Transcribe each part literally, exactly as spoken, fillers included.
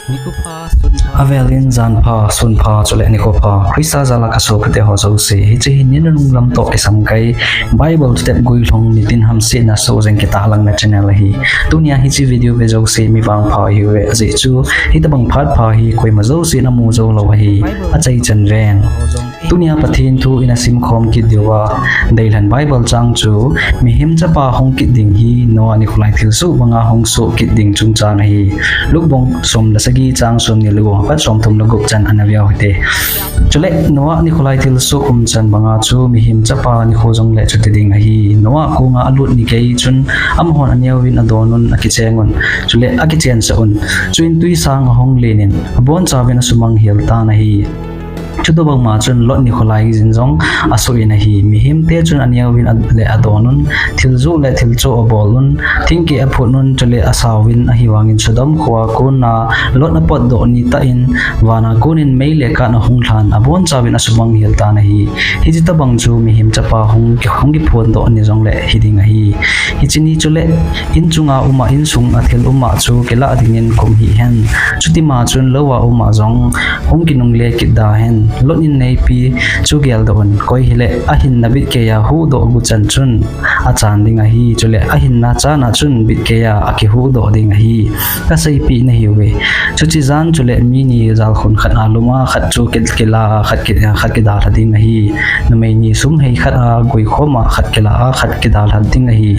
Nikho pha, sun pha. Avelin jan pha, sun pha, chule nikho pha. Christa jal a ka sopi teho jouse, hiche hi ni nunung lam toh kisam kai Bible thutep guilhung nitin hamsetna soh jeng kitah langna channel ahi. Tunia hiche video ve jouse mi vangpha ihiuve, ajeh chu hitabang phat pha hi koima jousen amu jou lou ahi. Achaichan ven. Tunia Pathen thu ina simkhom kit diuva deilhen Bible chang chu mihem chapa hung kit ding hi Noah nikho lai thilsoh banga hung soh kit ding chungchang ahi. Luke bung som le sagi chang somni le gup apat somthum le gup chan ana veu hite. Chule Noah nikho lai thilsoh umchan banga chu mihem chapa nikho jongle chuti ding ahi. Noah konga alut ni gei chun amahon aneovin adonun akichengun, chule akichensah un. Chuin twisang ahung lenin abonchauvin asumang hel tan ahi. Chutobang ma chun Lot nikho lai jin jong asoh in ahi. Mihemte chun aneovin a-, le adonun, thiljoh le thilchoh abolun, thingkeh aphutnun, chule asauvin, ahivangin Sodom khoa kona Lot apotdoh nitah in, vana konin mei le kat ahung lhan, abonchauvin asumang hel tan ahi. Hiche tobang chu mihem chapa hung ki, hung kiphondoh ni jongle hiding ahi. Hiche ni chule inchunga uma, insunga thil uma chu kilah dingin kum hih hen. Chutima chun louva uma jong hung kinungle kit da hen. Lot in neipi chu geldoh un, koi hile ahinna bitkeiya huhdoh gu chan chun achan ding ahi, chule ahinna chana chun bitkeiya akihuhdoh ding ahi. Kaseipeh nahiuve. Chuche jan chule mi ni jalkhun khat a luma khat chu ki, kila a khat ki, khat kidalha ding ahi. Numei ni sum hei khat a guikhoma khat kila a khat kidalha ding ahi.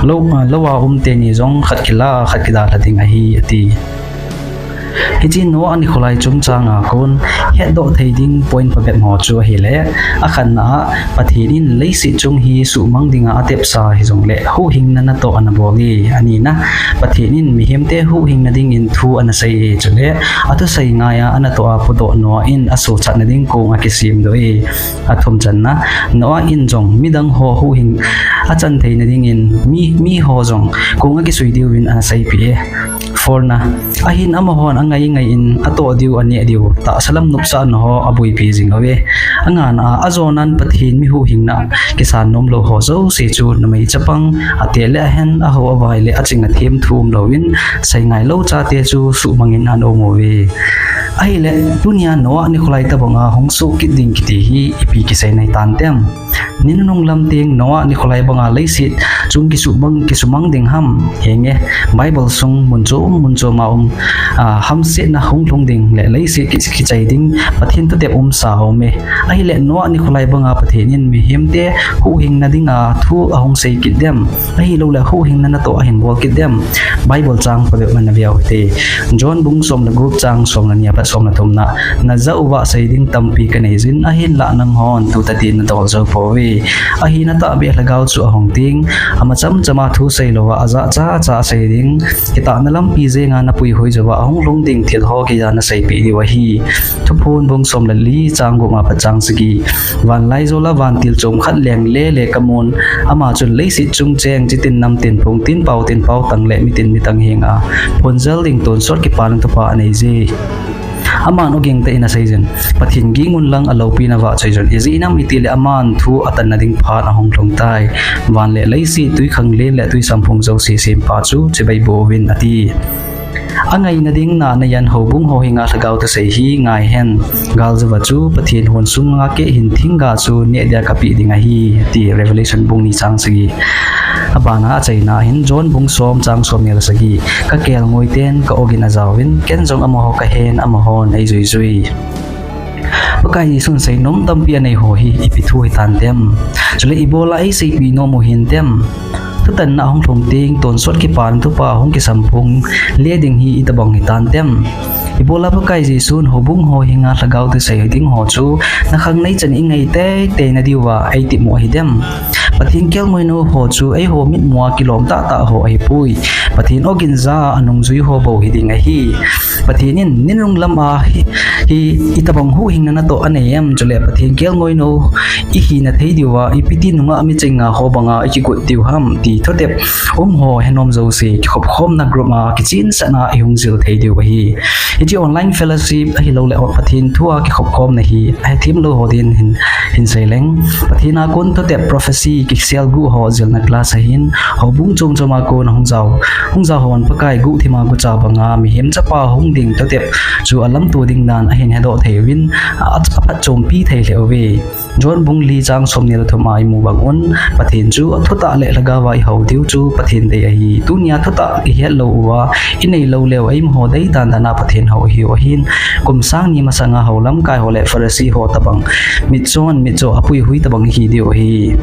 Lou, louva um teni jong khat kila a khat kidalha ding ahi, ati. Hiche Noah nikho lai chungchanga kon hetdoh thei ding point phabep ho chu ahile, akhatna a Pathen in leiset chung hi suhmang dinga atepsa hijongle huhhingna natoh anabol e, anina Pathen in mihemte huhhingna dingin thu anasei e, chule athusei ngaiya anatoh a podoh Noah in asochatna ding kong akisemdoh e. Athumchanna, Noah in jong midang ho huhhing achan theina dingin mi, miho jong kong akisui diuvin anaseipeh e. Fourna, ahin amahon angai ngai in atoh diu aneh diu tahsa lam nopsahna ho aboipi jing uve. Angana a, ajonan Pathen mi huhhingna kisan nomlou ho jouse chu numei chapang, ateh le ahen, aho avai le aching athem thu umlouvin seingai lou chate chu suhmangin ana um uve. Ahile tunia Noah nikho lai tobanga hung soh kit ding kiti hi ipi kisei nahi tantem? Ni nunung lam teng Noah nikho lai banga leiset chung kisumang, kisumang ding ham? Henge, Bible sung mun chom mun choma um, a, hamsetna hung lhung ding le leiset ki, kichai ding Pathen thutep umsa aume. Ahile Noah nikho lai banga Pathen in mihemte huhhingna dinga thu ahung sei kit dem? Ahiloule huhhingna natoh ahin bol kit dem? Bible chang phabep ana veu hite. John bung som le gup chang som le ni apat som le thumna, najah uva sei ding tampi kaneijin, ahinlah nanghon thutah in nadol jou pouve. Ahina tahbeh lhagao chu ahung teng, ama chamchama thu seilouva ajah chacha sei ding, kitahna lampi jenga napuihoi jouva ahung lhung ding thil ho keiya naseipeh diu ahi. Thuphon bung som le li chang gup apat chang sagi, vanlaijol a vantil chom khat leng lele kamun, ama chun leiset chung cheng chitin namtin phungtin paotin paotang le mitin mitang henga phonjal ding tonsot kipana thupha aneije. Aman ogin tah in aseijin, Pathen gingun lang aloupina vahchoijun, ijeh inem itile aman thu atanna ding phat ahung lhung tai. Van le leiset, twikhanglen le twisamphong jouse sempa chu chibai bouvin ati. Angaina ding nahna jan houbung ho henga lhagao thusei hi ngaihen. Galjouva chu Pathen hon sunga keh hin thingga chu nehdia kapeh ding ahi, ati. Revelation bung ni chang sagi. Abana achaina hin John bung som chang somni le sagi. Kakelngoiten ka-ogin ajaovin, ken jong amaho kahen, amahon eijuijui. Pakai Jesun seinom tampi aneiho hi ipi thu hitantem? Chule ibola eiseipeh nom u hintem? Thutanna ahung lhung teng tonsot kipana thupha hung kisamphong le ding hi itobang hitantem? Ibola Pakai Jesun houbung ho henga lhagao thusei ding ho chu nakhangnei chan ingai teitei nadiuva eitepmo hidem? Pathen kelngoinou ho chu eiho mitmua kilom tahtah ho ahipoi. Pathen ogin ja a anungjui ho bou hiding ahi. Pathen in ninunung lama hi, hi itobang huhhingna natoh anei em? Chule Pathen kelngoinou ihina thei diuva ipiti nungah michinga ho banga ikigot diu ham ti thutep um ho henom jouse kikhopkhomna group a kichinsahna ihung jil thei diu ahi. Hiche online fellowship ahiloule Pathen thua kikhopkhomna hi ahethemlou ho din hin, hin seileng, Pathen a kon thutep prophecy kisel guh ho jilna class ahin, houbung chom chom a kon hung jao, hung jao hon Pakai guhthima gucha banga mihem chapa hung ding totep chu alamto ding dan ahin hedoh thei uvin, a, aphatchompi thei lheh uve. John bung li chang somni le thum a imu bang un, Pathen chu thutah le lhagao a ihou diu chu Pathen dei ahi. Tunia thutah ihet lou uva, inei lou leu, eimaho dei dan dan a Pathen hou ihiu ahin, kum sang ni masanga hou lamkai ho le Pharisee ho tabang, mitchon, mitcho, apuihui tabang ihi diu ahi.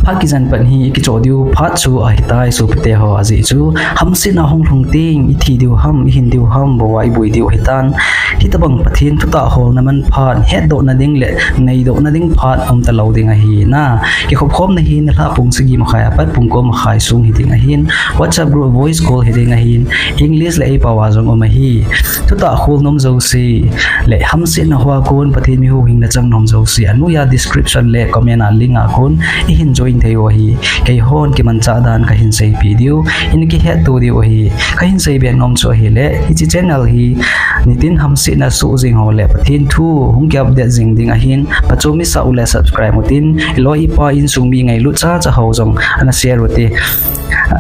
Phat kijen pat hi ikichoh diu phat chu ahitai sopite ho, ajeh chu hamsetna hung lhung teng ithi diu ham, ihin diu ham, bou a ibui diu ahitan. Hitabang Pathen thutah holna man phat, hetdohna ding le neidohna ding phat umta lou ding ahi na. Kikhopkhomna hi nilhah pung sagi makhai apat pung ko makhai sung hiding ahin, WhatsApp group voice call hiding ahin, English le eipao a jong um ahi. Thutah khol nom jouse le hamsetna hoa kon Pathen mi huhhingna chang nom jouse, anoiya description le comment a link a kon ihin join thei u ahi. Keihon kimanchah dan kahin seipeh diu, in kihetto diu ahi. Kahin seibe nom chu ahile, hiche channel hi nitin hamsetna soh jing ho le Pathen thu hung ki update jing ding ahin, pachom isah u le subscribe utin, iloi ipa insung mi ngailut chacha ho jong ana share ute.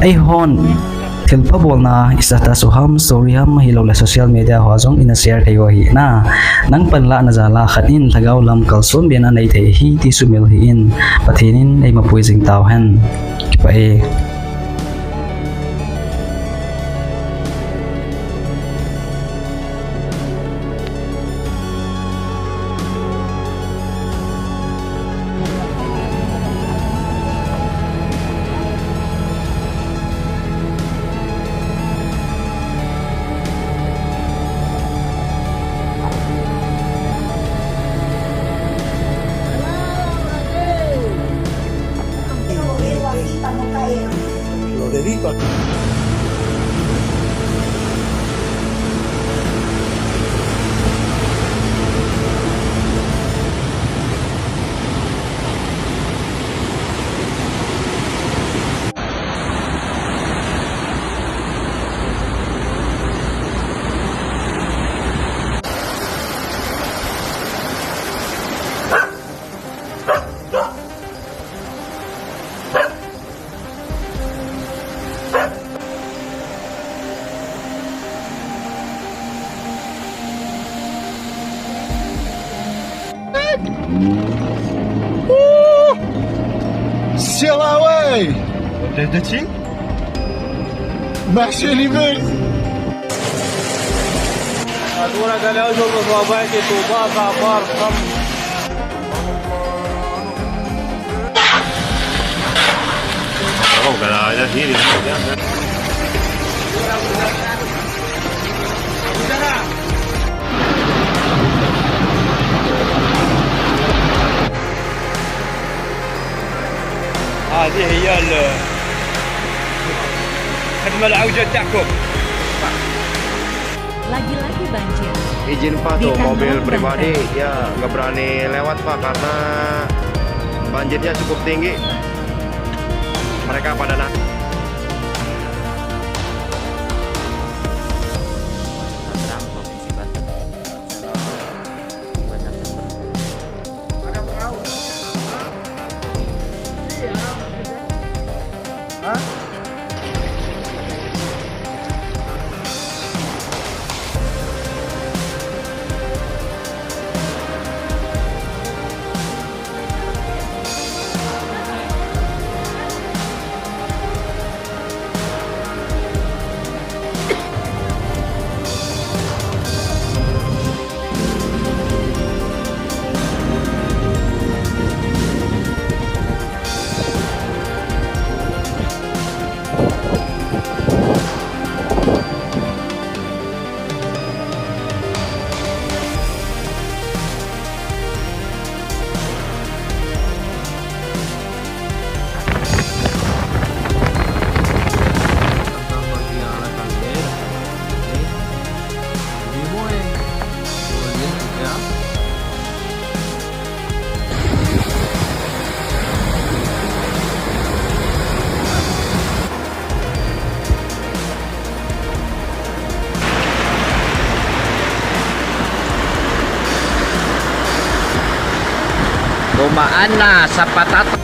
Eihon thilpha bolna status u ham, story ham, ahilou le social media hoa jong ina share thei u ahi na. Nang panlahna jal a khat in lhagao lam kalsonbena nei thei ahi ti sumil hih in, Pathen in eimapui jing tauhen. Kipah e. Lo dedico. Selawe! Deci? Masih lima. Atura galeu jogo sua bai ke tu ba ka par kam. Oh, galeu ida hiri. هذه هي ال-، الخدمة العوجة تاعكم. Lagi-lagi banjir. Izin, Pak, tu mobil pribadi, dia nggak berani lewat, Pak, karena banjirnya cukup tinggi. Mereka pada na- Dumaan na sa patato.